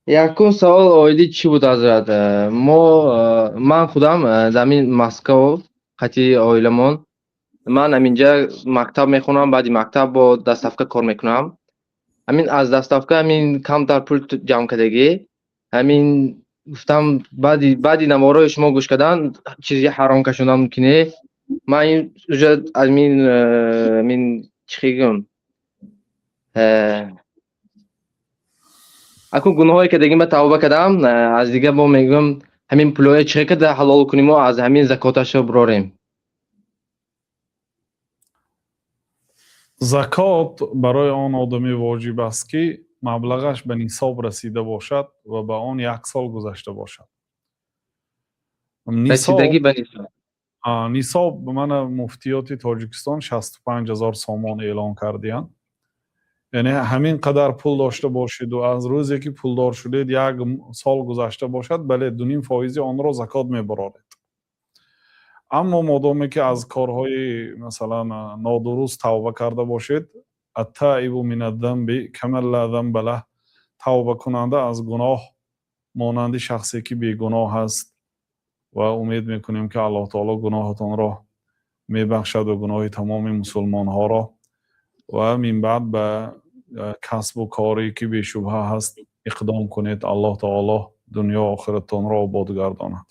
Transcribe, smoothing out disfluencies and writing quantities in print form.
Якум савол оиди чӣ буд, ҳазрат? Мо, ман худам дар ҳамин Москав қати оиламон, ман ҳаминҷа мактаб мехонам, баъди мактаб бо доставка кор мекунам. Ҳамин аз доставка ҳамин камтар пул ҷамъ кардагӣ, ҳамин гуфтам, баъди наворҳои шумо гӯш кардан, чизи ҳаром кашондан мумкин не. Ман ин уже ҳамин чӣ гӯям, акун гуноҳое кардагим, ба тавба кардам, аз дига бо мегӯям, ҳамин пулҳое чӣ карда ҳалол кунимо, аз ҳамин закоташро бирорем? Закот барои он одаме воҷиб аст, ки маблағаш ба нисоб расида бошад ва ба он як сол гузашта бошад. Расидагӣ ба нисоб. Нисоб мана муфтиёти Тоҷикистон 65 000 сомон эълон кардиянд. Яъне ҳамин қадар пул дошта бошеду аз рӯзе ки пулдор шудед як сол гузашта бошад, бале, 2,5 фоизи онро закот мебароред. Аммо модоме ки аз корҳои, масалан, нодуруст тавба карда бошед, аттаибу мин аддамби каман ла замба лаҳ, тавбакунанда аз гуноҳ монанди шахсе ки бегуноҳ аст. Ва умед мекунем, ки Аллоҳ таоло гуноҳатонро мебахшад ва гуноҳи тамоми мусулмонҳоро, ва минбаъд ба касбу коре ки бешубҳа ҳаст иқдом кунед. Аллоҳ таоло дунё охиратонро обод гардонад.